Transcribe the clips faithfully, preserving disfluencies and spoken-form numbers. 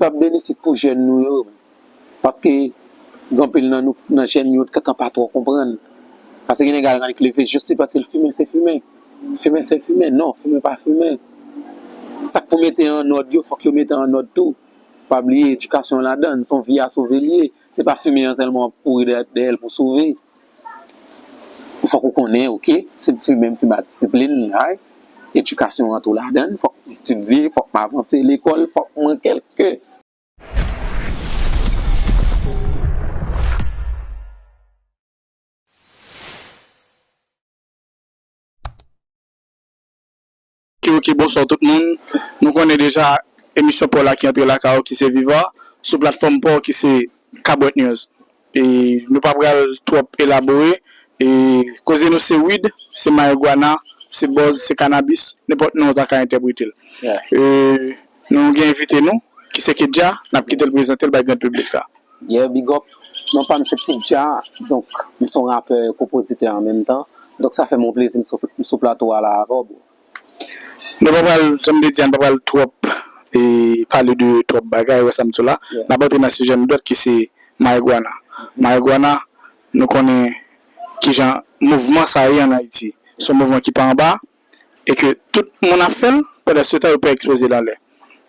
p ap benefik pou jèn nou yo. Paske gen anpil nan nou, nan jèn yo, gentan pa twò konprann. Paske gen nèg al nan kleve jis li panse l fimen, se fimen. Fimen, se fimen. Non, fimen pa fimen. Sa k pou mete an òd yo, fòk yo mete an òd tou. Pa bliye, edikasyon ladan l, se yon vi a sove l ye. Se pa fimen an sèlman w ap kouri dèyè, dèyè l pou sove. Fòk ou konnen, oke, se m fimen, m fimen a disiplin, ay, edikasyon an tou ladan l, fòk m etidye, fòk m avanse lekòl, fòk mwen kèlke. Ok, ok, bonswa tout moun. Nou konnen deja emisyon pa w la ki antre lakay ou ki se Viva, sou platfòm pa w ki se Kabwèt News. E nou pa pral twòp elabore. E koze nou se weed, se marijuana, se buzz, se cannabis, nenpòt non ou ta ka entèprete l. Yeah. E nou gen envite nou, ki se Kedja, n ap kite l prezante l bay gran piblik la. Yeah, big up. Non pa m se Kedja, donk m se yon rapè, konpozitè an menm tan. Donk sa fè m yon plezi m sou, m sou plato a la avè w, bro. Nou pa pral, jan m te di a, nou pa pral twòp e pale de twòp bagay, wè sa m di w la. Yeah. N ap antre nan sijè nou dòt ki se marijuana. Marijuana, nou konnen kijan mouvman sa ye an Ayiti. Se yon mouvman ki pa anba, e ke tout moun ap fè l, pandan se tan yo pè ekspoze l anlè.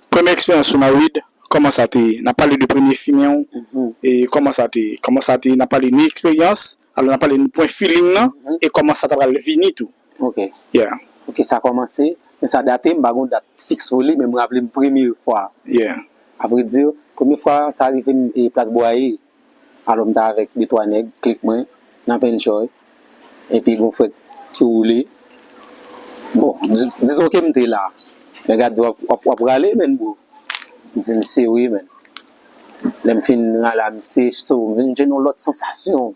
Premye eksperyans ou nan weed, kòman sa te ye? N ap pale de premye fimen w, e kòman sa te ye? Kòman sa te ye? N ap pale ni eksperyans, alò n ap pale ni pwen feeling nan, e kòman sa ta pral vini tou. Ok. Yeah. Ok, sa kòmanse, men sa date, m pa gon dat fiks pou li, men m raple m premye fwa. Yeah. Avredi, premye fwa sa rive m e Plas Bwaye. Alò, m t avèk de twa nèg, klik mwen, n ap enjoy. Epi gon frè ki woule. Bon, di-, dizon ke m te la. Nèg la di, "W ap, w ap, w ap rale, menn, bro?" M di, "Misye, wi, menn." Lè m fin rale a misye, so, m vin jwenn yon lòt sansasyon.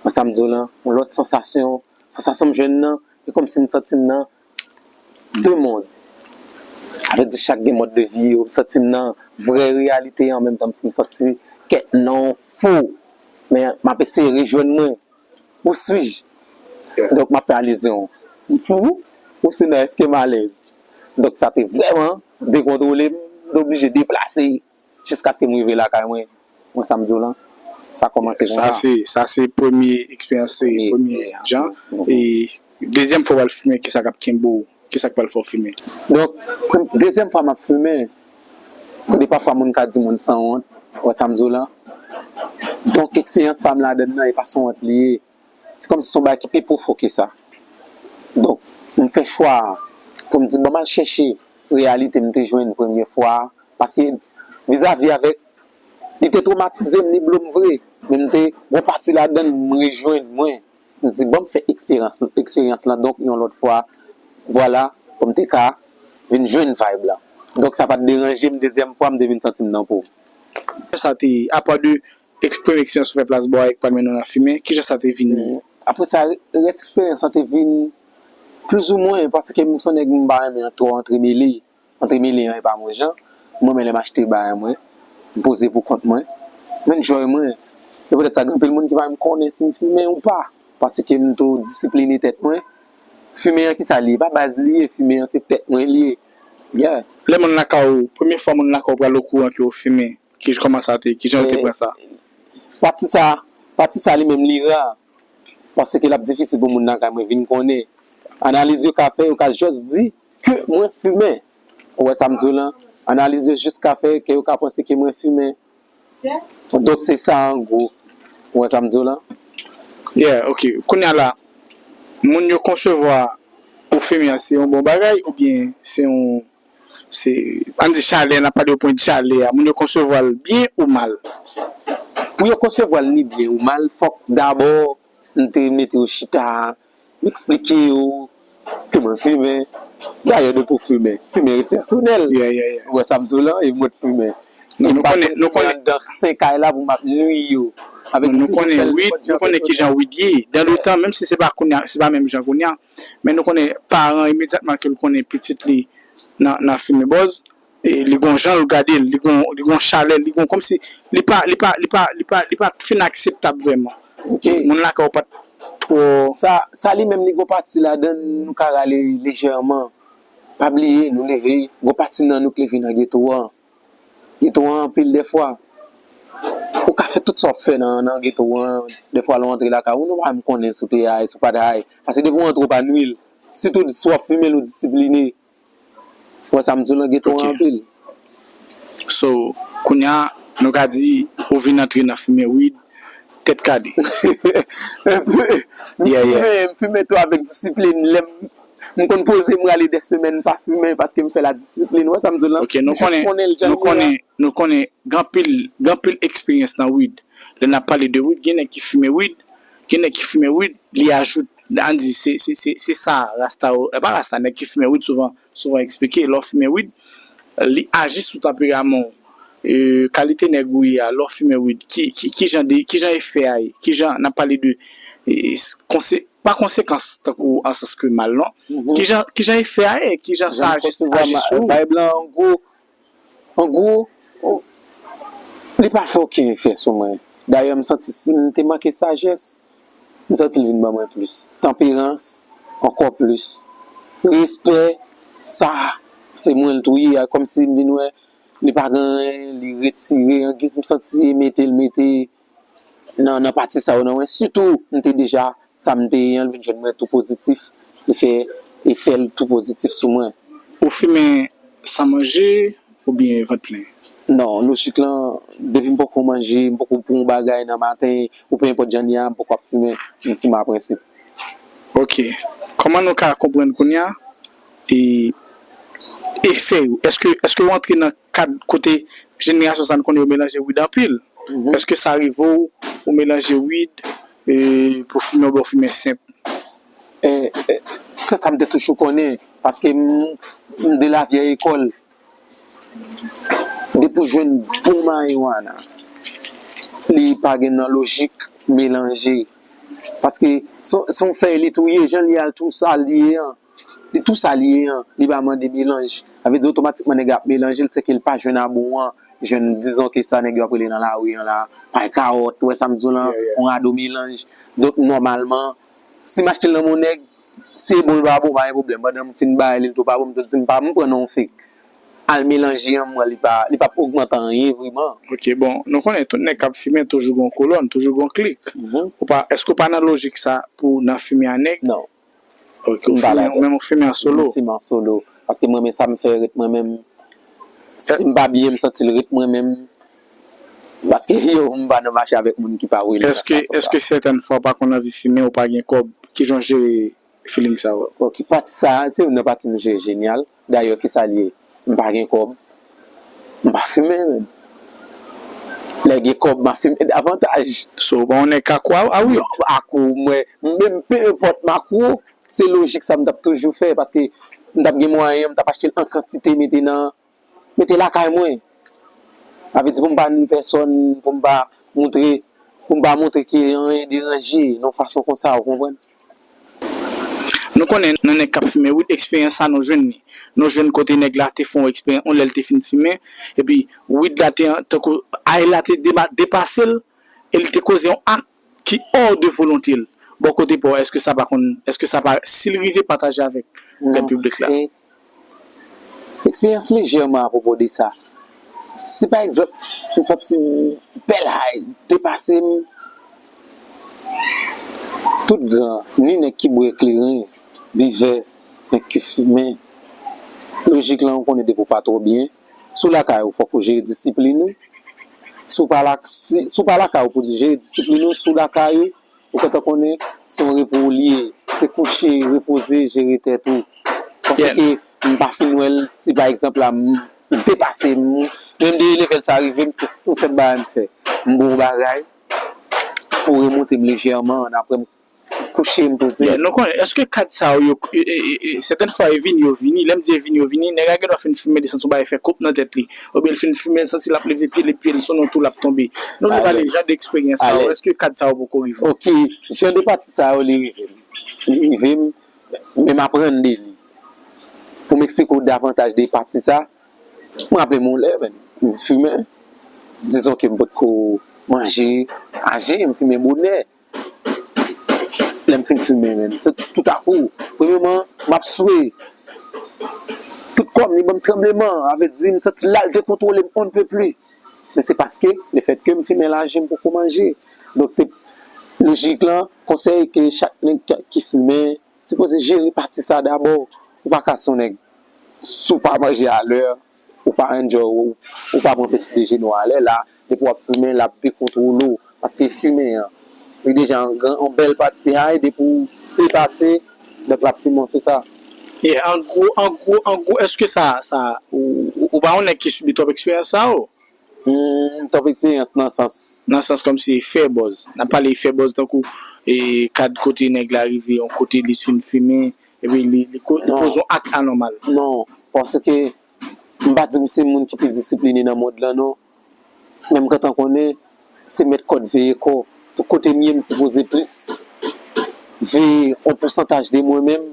Wè sa m di w lan, yon lòt sansasyon. Sansasyon m jwenn nan, e kòmsi m santi m nan de mond. Sa vle di chak gen mòd de vi yo, m santi m nan vrè reyalite an menm tan m santi kèk non fou. Men m ap eseye rejwenn mwen. Où suis-je? Donk m ap fè alizyon. M fou, ou sinon èske m alèz? Donk sa te vrèman dekontwole m, m te oblije deplase. Jiskaske m rive lakay mwen, mwen sa m di w lan, sa kòmanse konsa. Sa se, sa se premye eksperyans, se premye jan. E dezyèm fwa w al fimen, kisa k ap kenbe w? Kisa k pral fè w fimen? Donk, prem-, dezyèm fwa m ap fimen, kote pafwa moun ka di moun sanwont, wè sa m di w lan. Donk, eksperyans pa m ladan nan, e pa sanwont li ye. Se kòmsi se yon bagay ki pi pwofon ke sa. Donk, m fè chwa a pou m di, "Ban m al chèche reyalite m te jwenn premye fwa a." Paske vizavi avèk, li te twomatize m, li blo m vre. Men m te, gon pati ladan l, m rejwenn mwen. M di, "Ban m fè eksperyans, eksperyans lan." Donk, yon lòt fwa, vwala, pou m te ka vin jwenn vibe la. Donk, sa pa t deranje m, dezyèm fwa, m te vin santi m nan po. Sa te, apa de Eks-, premye eksperyans ou fè Plas Bwaye k pral mennen w nan fimen, kijan sa te vini? Apre sa, rès eksperyans lan te vin plizoumwen, paske m se yon nèg m pa renmen twò antremele. Antremele an e pa mwen jan. M renmen lè m achte bagay mwen, m poze pou kont mwen, m enjoy mwen. E poutèt sa, gen anpil moun ki pa menm konnen si m fimen ou pa, paske m tou disipline tèt mwen. Fimen an kisa li ye? Pa baz li ye, fimen an se tèt mwen li ye. Yeah. Lè moun lakay ou, premye fwa moun lakay ou pral okouran ke w fimen, ki, kòman sa te, kijan yo te pran sa? Pati sa, pati sa li menm li ra, paske l ap difisil pou moun lakay mwen vin konnen. Analiz yo ka fè, yo ka jis di ke mwen fimen. Ou wè sa m di w lan? Analiz yo jis ka fè ke yo ka panse ke mwen fimen. Donk se sa an gwo. Ou wè sa m di w lan? Yeah, ok. Kounye a la, moun yo konsevwa ou fimen an se yon bon bagay oubyen se yon Se, ann di chalè, n ap pale yo pwen de chalè a. Moun yo konsevwa l byen ou mal? Pou yo konsevwa l ni byen ou mal, fòk dabò m te mete yo chita, m eksplike yo ke mwen fimen. Dayè, depi w fimen, fimen ret pèsonèl. Yeah, yeah, yeah. Ou wè sa m di w lan, e mwen t fimen. E m pa konn fimen anndan sen kay la pou m ap nwi yo. Sa vle di m toujou fè l nenpòt jan pèsonèl. Nou konnen weed, nou konnen kijan weed ye. Dan le tan, menm si se pa kounye a, se pa menm jan kounye a, men nou konnen paran imedyatman ke l konnen pitit li nan, nan fimen bòz, e li gon jan l gade l, li gon, li gon chalè, li gon kòmsi li pa, li pa, li pa, li pa, li pa fin akseptab vrèman. Ok. Moun lakay ou pa t twò. Sa, sa li menm li gon pati ladan l, nou ka rale lejèman. Pa bliye, nou leve, gon pati nan nou k leve nan geto a. Geto an anpil dèfwa. Ou ka fè tout sa w ap fè nan, nan geto an. Dèfwa lè w antre lakay ou, nou pa menm konnen si w te high, si w pa t high. Paske depi w antre, w pa nwi l. Sitou si w ap fimen l, ou disipline. Ou wè sa m di w lan, geto an anpil. So, kounye a, nou ka di, ou vin antre nan fimen weed, tèt kale. M fimen, m fimen tou avèk disiplin. Lè m, m konn poze, m rale de semèn m pa fimen paske m fè la disiplin. Ou wè sa m di w lan? Ok, nou konnen, nou konnen, nou konnen, gen anpil, gen anpil eksperyans nan weed. Lè n ap pale de weed, gen nèg ki fimen weed, gen nèg ki fimen weed, li ajoute, ann di, se, se, se, se sa, rasta yo, e pa rasta, nèg ki fimen weed souvan, souvan eksplike, lè w fimen weed, li aji sou tanperaman w. E, kalite nèg ou ye a, lè w fimen weed, ki, ki, ki jan de, ki jan efè a ye? Ki jan, n ap pale de, e, konse, pa konsekans tankou an sans ke mal, non. Ki jan, ki jan efè a ye? Ki jan sa aji, aji sou ou? Vibe lan, an gwo, an gwo, li pa fè okenn efè sou mwen. Dayè, m santi si m te manke sajès, m santi l vin ban mwen plis. Tanperans, ankò plis. Respè, sa, se mwen l tou ye a. Kòmsi m vin wè, li pa gen anyen, li retire, angiz m santi e mete l mete nan, nan pati sa yo nan mwen. Sitou, m te deja, sa m te ye an, l vin jwenn mwen tou pozitif. Li fè efè l tou pozitif sou mwen. Ou fimen san manje oubyen vant plen? Non, lojik lan, depi m poko manje, m poko pran yon bagay nan maten, ou pe enpòt jan l ye a, m poko ap fimen, m fimen a prensip. Ok. Kòman nou ka konprann kounye a, e, efè yo? Èske, èske w antre nan kad kote jenerasyon sa a nou konnen yo melanje weed anpil? Èske sa rive w, ou melanje weed, e, pou fimen oubyen w fimen senp? E, e, se sa m te toujou konnen, paske m, m de la vyèy ekòl. Depi w jwenn bon marijuana, li pa gen nan lojik melanje. Paske se, se yon fèy li tou ye, jan li al tou sa li ye an. Li tou sa li ye an, li pa mande melanj. Sa vle di otomatikman nèg la ap melanje l, se ke l pa jwenn a bon an, jwenn dizon ke sa nèg yo ap rele nan lari an la, pay kawòt, ou wè sa m di w lan, yon rado melanj. Donk nòmalman, si m achte l nan men yon nèg, si e bon l pa bon, pa gen pwoblèm. Pandan m fin bay li, l tou pa bon, m tou di m pa, m pran nan yon fake. Al melanje an, m wè li pa, li p ap ogmante anyen vreman. Ok, bon, nou konnen tout nèg k ap fimen toujou gen yon kolòn, toujou gen yon klik. Ou pa, èske w pa nan lojik sa pou w nan fimen a nèg? Non. Ok, ou fimen, ou menm ou fimen an solo? M fimen an solo. Paske m renmen sa m fè ret mwen menm. Si m pa byen, m santi l ret mwen menm. Paske yo, m pa nan mache avèk moun ki pa vre. Èske, èske sètèn fwa w pa konn anvi fimen, ou pa gen kòb, kijan w jere feeling sa yo? Ok, pati sa, se youn nan pati m jere jenyal. Dayè, kisa l ye? M pa gen kòb. M pa fimen, menm. Lè gen kòb, m ap fimen davantaj. So, ou pa yon nèg kakou a, a wi? Non, m pa kakou, mwen, menm pe enpòt m kakou, se lojik sa m t ap toujou fè, paske m t ap gen mwayen an, m t ap achte l an kantite, mete nan, mete lakay mwen. Sa vle di pou m pa nwi pèsòn, pou m pa montre, pou m pa montre ke anyen deranje, nan yon fason konsa, ou konprann? Nou konnen nan nèg k ap fimen weed, eksperyans sa nou jwenn li. Nou jwenn kote nèg la te fè yon eksperyans, yon lè l te fin fimen, epi weed la te, tankou, ay la te dema-, depase l, e l te koze yon ak ki hors de volonté l. Bò kote pa w, èske sa pa konn, èske sa pa, si l rive pataje avèk grand piblik la? Eksperyans lejèman apwopo de sa. Si pa egzanp, m santi m pè la depase m, tout gran, ni nèg ki bwè kleren, bivè, nèg ki fimen, lojik lan ou konnen depi w pa twò byen, si w lakay ou fòk ou jere disiplin ou, si w pa la, si, si w pa lakay ou pou jere disiplin ou, si w lakay ou, ou gentan konnen se yon repo w li ye. Se kouche, repoze, jere tèt ou. Paske m pa fin wè l, si pa egzanp la, m depase m, menm de level sa rive m, se yon sèl bagay m fè. M bon bagay pou remonte m lejèman, ann apre m kouche, m poze. Yeah, nou konnen, èske kad sa yo, yo, e, e, e, e, sètèn fwa e vini, yo vini, lè m di e vini, yo vini, nèg la gendwa fin fimen, li santi yon bagay fè koup nan tèt li. Oubyen l fin fimen, l santi l ap leve pye l, epi pye l sou yon twou, l ap tonbe. Nou vle pale jan de eksperyans sa yo, èske kad sa yo poko rive w? Ok, jan de pati sa yo, li rive m. Li rive m, men m aprann de li. Pou m eksplike w davantaj de pati sa, m raple m yon lè, menn, m fimen. Dizon ke m potko manje a jen, m fimen bonè. Lè m fin fimen, menn, se tout akou. Premyeman, m ap swe. Tout kò m, li ban m tranbleman, sa vle di m santi l al dekontwole m on ne peut plus. Men se paske lefètke m fimen la, je m poko manje. Donk, te, lojik lan, konsèy ke chak nèg ki, ki fimen, sipoze jere pati sa dabò. Ou pa ka se yon nèg, si w pa manje alè, ou pa enjoy, ou, ou pa pran peti dejene w alè la, depi w ap fimen, l ap dekontwole w. Paske fimen an, li deja yon gran, yon bèl pati high, depi w depase, donk l ap fimen w, se sa. Yeah, an gwo, an gwo, an gwo, èske sa, sa, ou, ou, ou pa yon nèg ki sibi twòp eksperyans sa yo? Hmm, twòp eksperyans nan sans. Nan sans kòmsi efè buzz. N ap pale efè buzz tankou e kad kote nèg la rive yon kote li fin fimen, epi li, li, ko- li Non. poze yon ak anòmal. Non, paske m pa di m se moun ki pi disipline nan mond lan, non. Men m gentan konnen se mèt kòd veye kò. Tout kote m ye, m sipoze plis veye yon pousantaj de mwen menm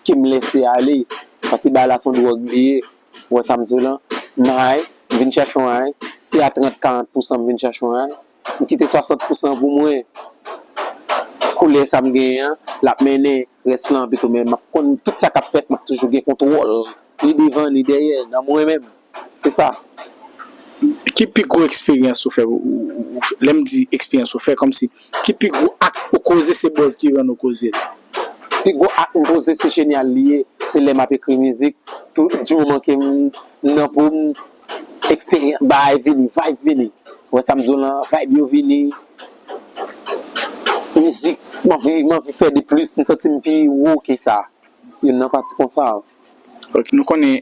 ke m lese ale. Paske bagay la se yon dwòg li ye. Ou wè sa m di w lan? M high, m vin chèche yon high. Si a trant, karant pousan m vin chèche yon high, m kite swasant pousan pou mwen. Koulè sa m genyen an, l ap mennen rès lan pito, men m ap konn tout sa k ap fèt, m ap toujou gen kontwòl. Ni devan, ni dèyè, nan mwen menm. Se sa. Ki pi gwo eksperyans ou fè? Ou- ou- ou- Lè m di eksperyans ou fè, kòmsi, ki pi gwo ak ou koze, se buzz ki rann ou koze l? Pi gwo ak m poze, se jenyal li ye. Se lè m ap ekri mizik, tout di moman ke m nan po m, eksperyans, bagay vini, vibe vini. Ou wè sa m di w lan, vibe yo vini. Mizik, m anvi, m anvi fè de plis, m santi m pi wo ke sa. Youn nan pati konsa. Ok, nou konnen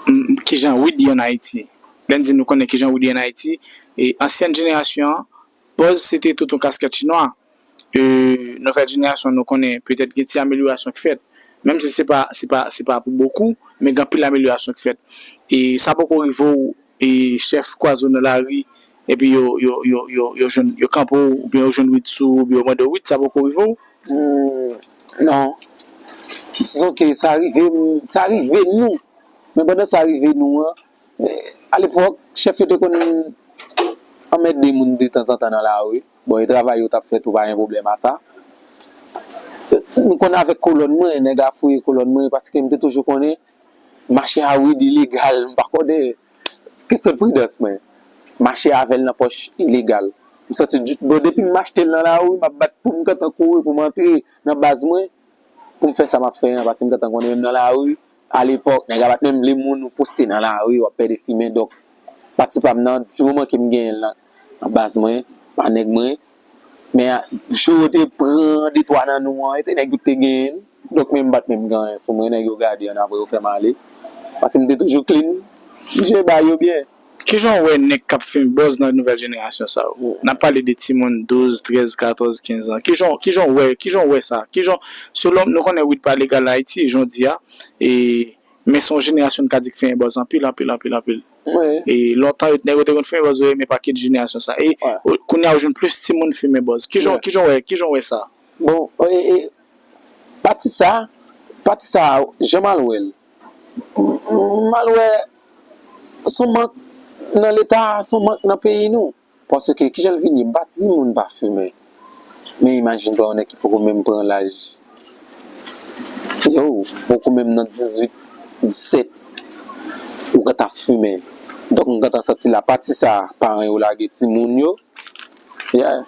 mm, kijan Wid ye ann Ayiti. Lè n di nou konnen kijan Wid ye ann Ayiti, e ansyèn jenerasyon an, buzz se te tout yon kaskèt chinwa. E nouvèl jenerasyon, nou konnen petèt gen ti amelyorasyon ki fèt. Menm si se pa, se pa, se pa pou bokou, men gen anpil amelyorasyon ki fèt. E sa poko rive w, e chèf kwaze w nan lari, epi yo, yo, yo, yo, yo jwenn, yo kanpe w, oubyen yo jwenn Wid sou ou, oubyen yo mande w Wid, sa poko rive w? Hmm, non. Dizon ke sa rive, sa rive nou. Men pandan sa rive nou an, eh, alepòk, chèf yo te konn anmède moun detanzantan nan lari. Bon, e travay yo t ap fè tou, pa gen pwoblèm a sa. Nou konn avèk kolòn mwen, nèg a fouye kolòn mwen, paske m te toujou konnen mache a Wid ilegal, m pa konnen. Kesyon pridans mwen. Mache avè l nan pòch ilegal. M santi, bon, depi m achte l nan lari, m ap bat pou m gentan kouri pou m antre nan baz mwen, pou m fè sa m ap fè an, paske m gentan konnen menm nan lari, alepòk, nèg la pa t menm vle moun ou poste nan lari, w ap pèdi fimen. Donk, pati pa m nan, di moman ke m genyen l nan, nan baz mwen, pa nèg mwen. Men, jou yo te pran de twa nan nou an, e te nèg yo te genyen l. Donk, men m pa t menm gen anyen sou mwen, nèg yo gade annapre yo fè m ale. Paske m te toujou clean, m jere bagay yo byen. Kijan w wè nèg k ap fimen buzz nan nouvèl jenerasyon sa yo? N ap pale de timoun douz, trèz, katòz, kenz an. Kijan, kijan w wè, kijan w wè sa? Kijan, selon, nou konnen Wid pa legal Ayiti, jan w di a, e, men se yon jenerasyon n ka di k fimen buzz anpil, anpil, anpil, anpil. Wi. E lontan, yo, nèg yo te konn fimen buzz, wi, men pa kit jenerasyon sa. E Wi. o- kounye a, ou jwenn plis timoun fimen buzz. Kijan, Wi. kijan w wè, kijan w wè sa? Bon, e, e, pati sa, pati sa, jan m al wè l. M- m- M al wè, se yon mank nan Leta, se yon mank nan peyi nou. Paske, kijan l vini, m pa di moun pa fimen. Men imajine twa, yon nèg ki poko menm pran laj. Yo, poko menm nan dizuit, disèt, ou gentan ap fimen. Donk, m gentan santi la pati sa, paran yo lage timoun yo. Yeah.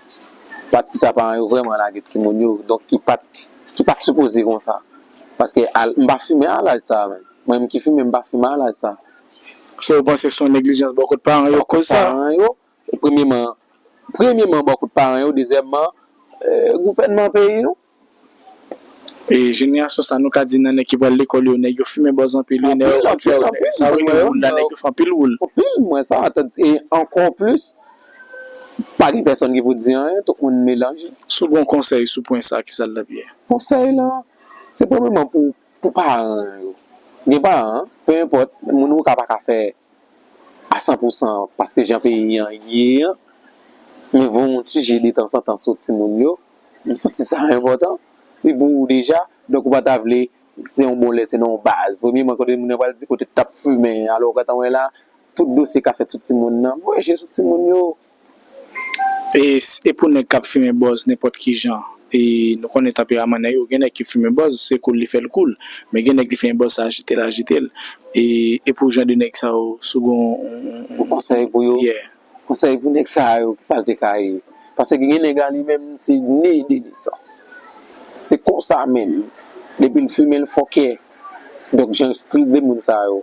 Pati sa, paran yo vrèman lage timoun yo. Donk, ki pa t, ki pa t sipoze konsa. Paske al- m pa fimen a laj sa, menm. Mwen menm ki fimen, m pa fimen a laj sa. So, ou panse se yon neglijans bò kot paran yo k koz sa? Paran yo, premyeman, premyeman, bò kot paran yo, dezyèmman, eh, gouvènman peyi nou. E jenerasyon sa, nou ka di nan nèg ki pral lekòl yo, nèg yo fimen buzz anpil, e nèg yo Anpil, konn fè anpil, woul. anpil, Sa yo rele mwen, woul la, nèg yo fè anpil woul. Anpil, mwen sa, atann, e ankò plis, pa gen pèsonn ki pou di anyen, tout moun melanje. Si w gen yon konsèy sou pwen sa, ki sa l t ap ye? Konsèy la, se premyeman pou, pou paran yo. Gen paran, pe enpòt, moun ou ka pa ka fè a san pou san, paske jan peyi an ye an, men voye yon ti je detanzantan sou timoun yo, m santi sa enpòtan. Li pou ou deja, donk ou pa ta vle, se yon bon lè, se nan yon baz. Premyeman, kote moun nan pral di kote t ap fimen, alò ou gentan wè la, tout dosye ka fèt sou timoun nan, voye je sou timoun yo. E, e pou nèg k ap fimen buzz nenpòt ki jan, E nou konnen tanperaman nèg yo, gen nèg ki fimen bòz, se koul li fè l koul. Men gen nèg li fimen bòz, sa ajite l, ajite l. E, e pou jan de nèg sa yo, si w gen yon, yon, yon, Yon konsèy pou yo. Yeah. Konsèy pou nèg sa yo, ki sa l te ka ye? Paske gen nèg la li menm se ne de nesans. Se konsa menm. Depi l fimen l fòkè. Donk jan stil de moun sa yo.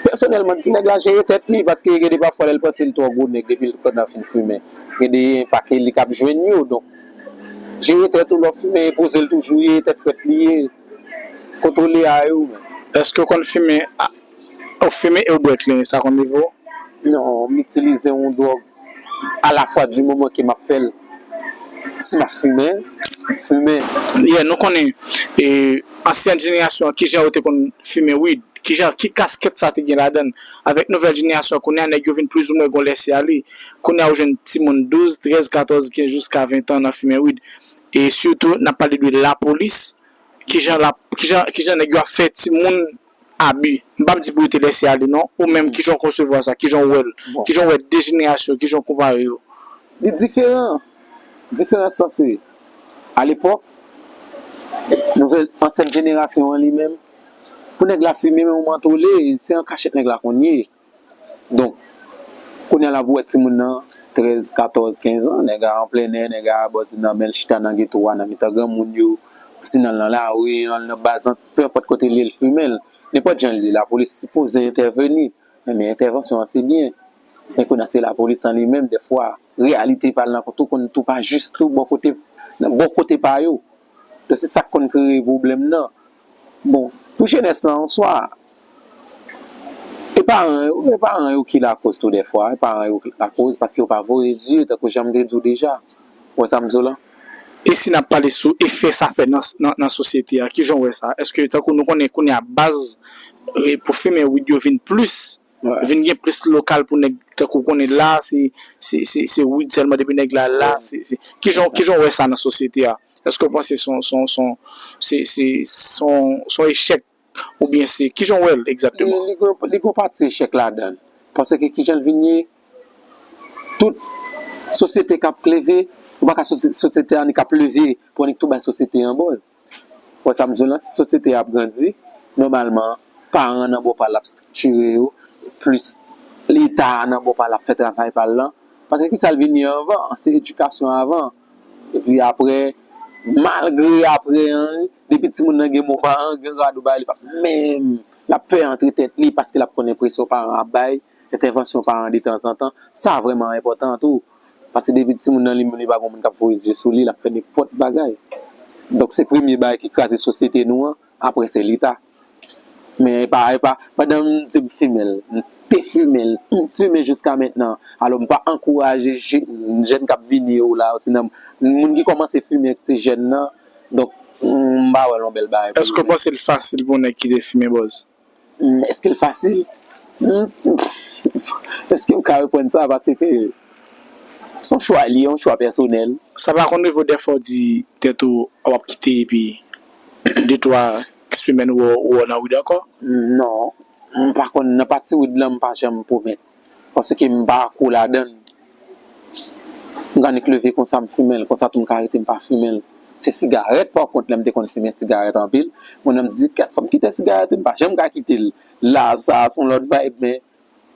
Pèsonèlman, ti nèg la jere tèt li, paske gen de pafwa lè l panse l twò gwo nèg, depi l pandan fin fimen, gen de enpak li k ap jwenn yo. Donk jere tèt ou lè w fimen, poze l toujou ye, tèt frèt li ye. Kontwole a yo. Èske w konn fimen a- ou fimen e w bwè kleren, sa konn rive w? Non, m itilize yon dwòg alafwa di moman ke m ap fè l. Si m ap fimen, fimen. Yeah, nou konnen e, ansyen jenerasyon an, kijan yo te konn fimen weed, kijan, ki kaskèt sa te gen ladan l. Avèk nouvèl jenerasyon kounye a, nèg yo vin plizoumwen gon lèse ale. Kounye a ou jwenn timoun douz, trèz, katòz, kenz jiska ven tan nan fimen weed. E sitou, n ap pale de lapolis, kijan, la, kijan, kijan nèg yo ap fè timoun abi. M p ap di pou yo te lèse ale non. Ou menm, kijan w konsevwa sa? Kijan w wè l? Bon. Kijan w wè de jenerasyon? Kijan w konpare yo? Li diferan. Diferans lan se, alepòk, nouvèl, ansyen jenerasyon an li menm, pou nèg la fimen, men w mantole, se an kachèt nèg la konn ye. Donk, kounye a la pou wè timoun nan, trèz, katòz, kenz an, nèg la an plennè, nèg la bòz li nan men l, chita nan geto a, nan mitan granmoun yo, sinon l nan lari an, nan bazant, pe enpòt kote l ye, l fimen l. Nenpòt jan l ye, lapolis sipoze entèveni. Men entèvansyon an se byen. Men kounye a se lapolis an li menm, dèfwa, reyalite pa l nan tou konn tou pa jis tou bò kote, nan bò kote pa yo. Donk se sa k konn kreye pwoblèm nan. Bon, pou jenès lan an swa, e paran yo, e paran yo ki lakoz tou dèfwa, e paran yo ki lakoz paske yo pa voye zye, tankou jan m te di w deja. Ou wè sa m di w lan? E si n ap pale sou efè sa fè nan, nan, nan sosyete a, kijan w wè sa? Èske, tankou nou konnen kounye a baz e, pou fimen weed yo vin plis, vin gen plis lokal pou nèg, tankou konnen la, se, se, se, se weed sèlman depi nèg la la, se, se, kijan, kijan w wè sa nan sosyete a? Èske w panse se yon, se yon, se yon, se, se, se yon, se yon echèk oubyen se, kijan w wè l egzakteman? Li gon, li gon pati echèk ladan l. Paske kijan l vin ye, tout sosyete k ap leve, ou pa ka sosyete, sosyete a ni k ap leve pou annik tou bay sosyete an bòz. Ou wè sa m di w lan, si sosyete a ap grandi, nòmalman, paran an nan bò pa l ap estriktire yo, plis Leta a nan bò pa l ap fè travay pa l lan. Paske ki sa l vin ye anvan? Se edikasyon avan. Epi apre, malgre apre an, depi timoun nan gen mo paran, gen gad ou bay, li p ap menm, l ap pè antre tèt li paske l ap konnen presyon paran ap bay, entèvansyon paran detanzantan. Sa vrèman enpòtan tou. Paske depi timoun nan li menm li pa gen moun k ap voye zye sou li, l ap fè nenpòt bagay. Donk se premye bagay ki kraze sosyete nou an, apre se Leta. Men e pa, e pa, pandan m di m fimen l, m te fimen l, m fimen jiska mentnan. Alò m pa ankouraje je, jèn k ap vini yo la, osinon moun ki kòmanse fimen se jèn nan. Donk m pa wè l yon bèl bagay pou yo. Èske w panse l fasil pou yon nèg kite fimen bòz? Hmm, èske l fasil? Hmm, èske m ka reponn sa? Paske se yon chwa li ye, yon chwa pèsonèl. Sa pa konn rive w dèfwa w di tèt ou w ap kite epi de twa semèn ou wè w nan weed ankò? Non, m pa konn, nan pati weed lan m pa janm pwomèt. Paske m pa gwo ladan l. M ka annik leve konsa m fimen l, konsa tou m ka rete m pa fimen l. Se sigarèt, pa kont, lè m te konn fimen sigarèt anpil, mwen menm m di, kèt, fò m kite sigarèt wi, m pa janm ka kite l. La, sa, se yon lòt vibe, men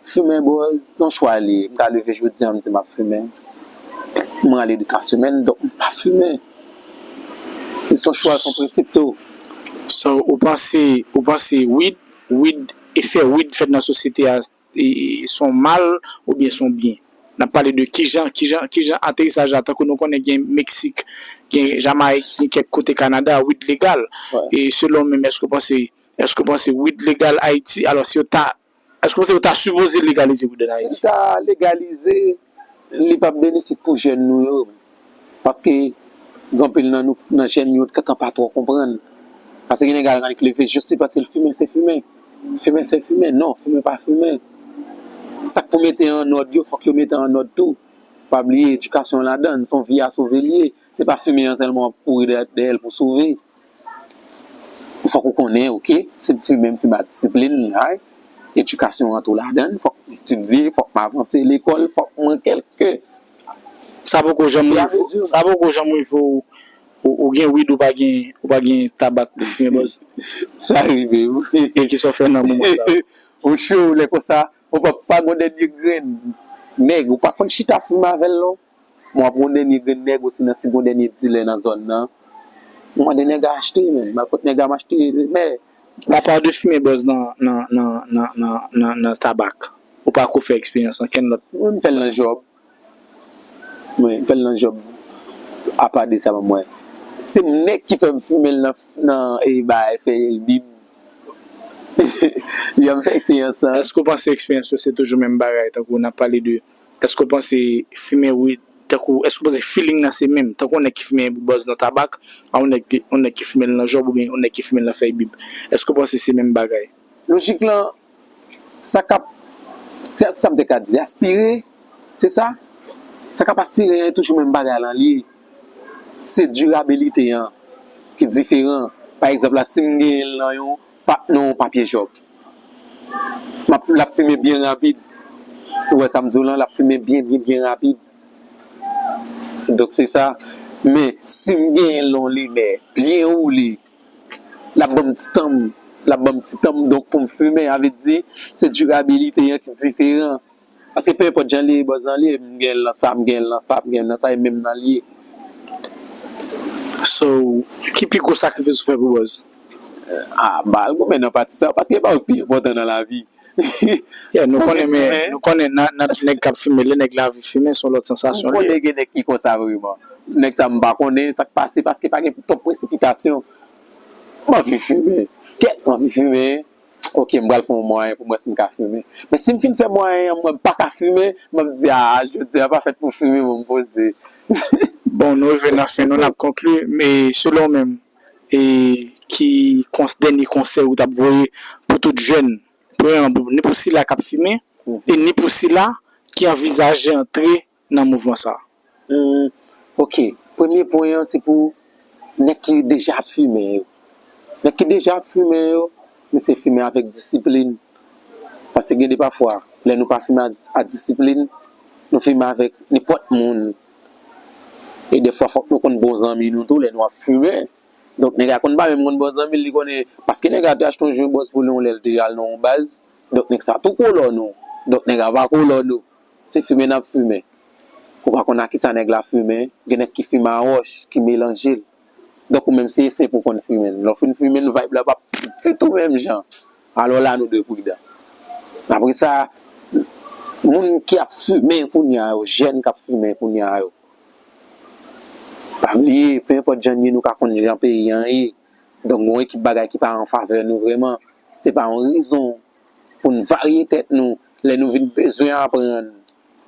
fimen bòz, se yon chwa li ye. M ka leve jodi a, m di m ap fimen. M rale de twa semèn, donk m pa fimen. Se yon chwa, se yon prensip tou. So, ou panse, ou panse weed, weed, efè weed fèt nan sosyete a, e, e, se yon mal oubyen se yon byen? N ap pale de kijan, kijan, kijan aterisaj la, tankou nou konnen gen Meksik, gen Jamayik, gen kèk kote Kanada, weed legal. E selon w menm, èske w panse, èske w panse weed legal Ayiti? Alò, si yo ta, èske w panse yo ta sipoze legalize weed an Ayiti? Si yo ta legalize, li p ap benefik pou jèn nou yo. Paske gen anpil nan nou, nan jèn yo, gentan pa twò konprann. Paske gen nèg al annik leve jis li panse l fimen se fimen. Fimen se fimen. Non, fimen pa fimen. Sa k pou mete an òd yo, fòk yo mete an òd tou. Pa bliye, edikasyon ladan l, se yon vi a sove li ye. Se pa fimen an sèlman w ap kouri dèyè, dèyè l pou sove. Fòk ou konnen, oke, si m fimen, m fimen a disiplin, right? Edikasyon an tou ladan l, fòk m etidye, fòk m avanse lekòl, fòk mwen kèlke. Sa poko janm rive, sa poko janm rive w Ou, ou gen wid, ou pa gen, ou pa gen tabak pou fimen, bòz? Sa rive wi. E kisa w fè nan moman sa? Ou cho, lè konsa, ou pa, pa gon dènye grenn nèg, ou pa konn chita fimen avè l non. Mwen ap gon dènye grenn nèg osi nan si gon dènye dilè nan zòn nan. Mwen mande nèg a achte, men m al kot nèg a m achte, men. Apa de fimen, bòz, nan, nan, nan, nan, nan, nan, nan tabak, ou pa ko fè eksperyans ankenn lòt? Mwen m fè l nan jòb. Mwen m fè l nan jòb. Apa de sa, ban mwen. Se nèg ki fè m fimen l nan, nan, e, bay, fè bib. Yo, m fè eksperyans lan. Èske w panse eksperyans yo se toujou menm bagay, tankou n ap pale de, èske w panse fimen wid, tankou, èske w panse feeling nan se menm, tankou yon nèg ki fimen bòz nan tabak, a yon nèg ki, yon nèg ki fimen l nan jòb oubyen yon nèg ki fimen l nan fèy bib? Èske w panse se menm bagay? Lojik lan, sa k ap, sa, sa m te ka di, aspire, se sa? Sa k ap aspire an, e toujou menm bagay lan li ye. Se dirabilite an ki diferan. Pa egzanp la, si m genyen l nan yon pa, nan yon papye jòb, m ap, l ap fimen byen rapid. Ou wè sa m di w lan, l ap fimen byen, byen, byen rapid. Se, donk, se sa. Men, si m genyen l nan yon limè byen woule, l ap ban m ti tan m, l ap ban m ti tan m, donk, pou m fimen. Sa vle di, se dirabilite an ki diferan. Paske pe enpòt jan li ye, bòz lan li ye, m gen l nan sa, m gen l nan sa, m gen l nan sa, e menm nan li ye. So, ki pi gwo sakrifis ou fè pou bòz? Ah, m pa al goumen nan pati sa, paske e pa ou ki pi enpòtan nan lavi. Yeah, nou konnen, men, nou konnen nan, nan nèg k ap fimen, lè nèg la anvi fimen, se yon lòt sansasyon li ye. M konnen gen nèg ki konsa vreman. Nèg sa m pa konnen sa k pase, paske pa gen twòp presipitasyon. M anvi fimen. Kèt, m anvi fimen. Ok, m pral fè yon mwayen pou m wè si m ka fimen. Men si m fin fè mwayen an, m wè m pa ka fimen, m ap di, ah, jodi a pa fèt pou fimen, bon, m poze. Bon, nou rive nan fen nou, n ap konkli, men selon w menm, e ki kons-, dènye konsèy ou t ap voye pou tout jèn, premyèman, pou, ni pou sila k ap fimen, e ni pou sila ki anvizaje antre nan mouvman sa a? Hmm, ok. Premye pwen an, se pou nèg ki deja ap fimen yo. Nèg ki deja ap fimen yo, misye fimen avèk disiplin. Paske gen de pafwa, lè nou pa fimen a, a disiplin, nou fimen avèk nenpòt moun. E defwa, fòk nou konn bon zanmi nou tou lè nou ap fimen. Donk, nèg la konn pa menm konn bon zanmi l, li konnen, paske nèg la te achte yon jwen bòz pou li yon lè l te al nan yon baz. Donk, nèg sa tou kolòn ou. Donk, nèg la pa kolòn ou. Se fimen n ap fimen. Ou pa konn a kisa nèg la fimen. Gen nèg ki fimen a wòch, ki melanje l. Donk, ou menm, se esenp ou konn fimen l. Lè w fin fimen l, vibe la p ap ditou menm jan. Alò la, nou dwe pridan. Apre sa, moun ki ap fimen kounye a yo, jèn k ap fimen kounye a yo, pa bliye, pe enpòt jan n ye, nou ka konn jan peyi an ye. Donk, gen yon ekip bagay ki pa an favè nou vrèman. Se pa yon rezon pou n varye tèt nou lè nou vin bezwen aprann,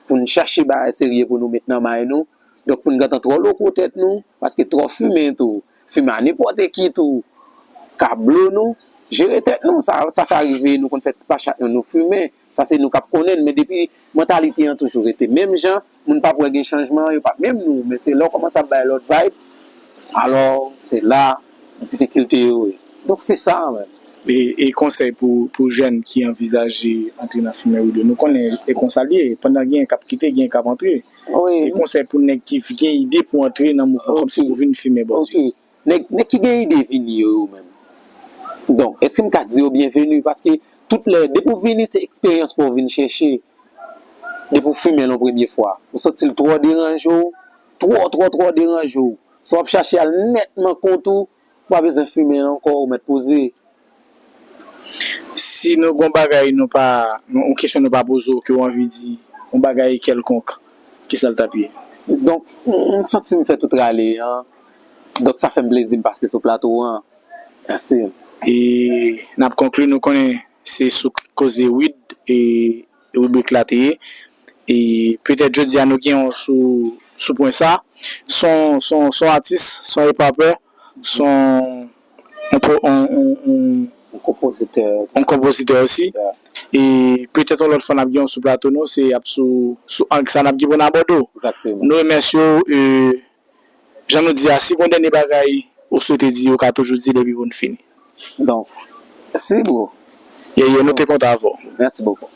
pou n chache bagay serye pou nou met nan may nou. Donk, pou n gentan twò loko tèt nou, paske twò fimen tou, fimen a nenpòt ki tou, ka blo nou, jere tèt nou, sa, sa ka rive, nou konn fè ti pachat nou, nou fimen, sa se nou k ap konnen l, men depi mantalite an toujou rete menm jan, moun p ap wè gen chanjman, yo p ap menm nou, men se lè w kòmanse ap bay lòt vibe, alò, se la difikilte yo ye. Donk, se sa, menm. E, e konsèy pou, pou jèn ki anvizaje antre nan fimen wid yo? Nou konnen e konsa l ye, pandan gen k ap kite, gen k ap antre. Wi. E konsèy pou nèg ki gen ide pou antre nan mouvman, kòmsi pou vin fimen bòz yo? Ok. Nèg, nèg ki gen ide vini yo, yo menm. Donk, èske m ka di yo byenveni? Paske tout lè, depi w vini, se eksperyans pou w vin chèche. Depi w fimen l yon premye fwa, ou santi l twò deranje w, twò, twò, twò deranje w. Sa w ap chache al nètman kont ou, ou pa bezwen fimen l ankò, ou mèt poze. Si nou gon bagay nou pa, nou, yon kesyon nou pa poze w, ke w anvi di, yon bagay kèlkonk, kisa l t ap ye? Donk, m, m santi m fè tout rale an. Donk, sa fè m plezi m pase sou plato an. Mèsi. E n ap konkli, nou konnen se sou koze wid e ribrik la te ye. E petèt jodi a nou gen yon sou, sou pwen sa. Son, son, son atis, son hip hopper, son, on, on, on, on, on konpozitè, on konpozitè osi. Yeah. E petèt yon lòt fwa n ap gen yon sou plato nou, se ap sou, sou ang sa n ap gen pou n abòde w. Egzakteman. Nou remèsye w, e, jan nou di a, si gon dènye bagay ou swete di, ou ka toujou di depi pou n fini. Donk, si, bro. Ye, ye, nou te kontan avè w. Mèsi bokou.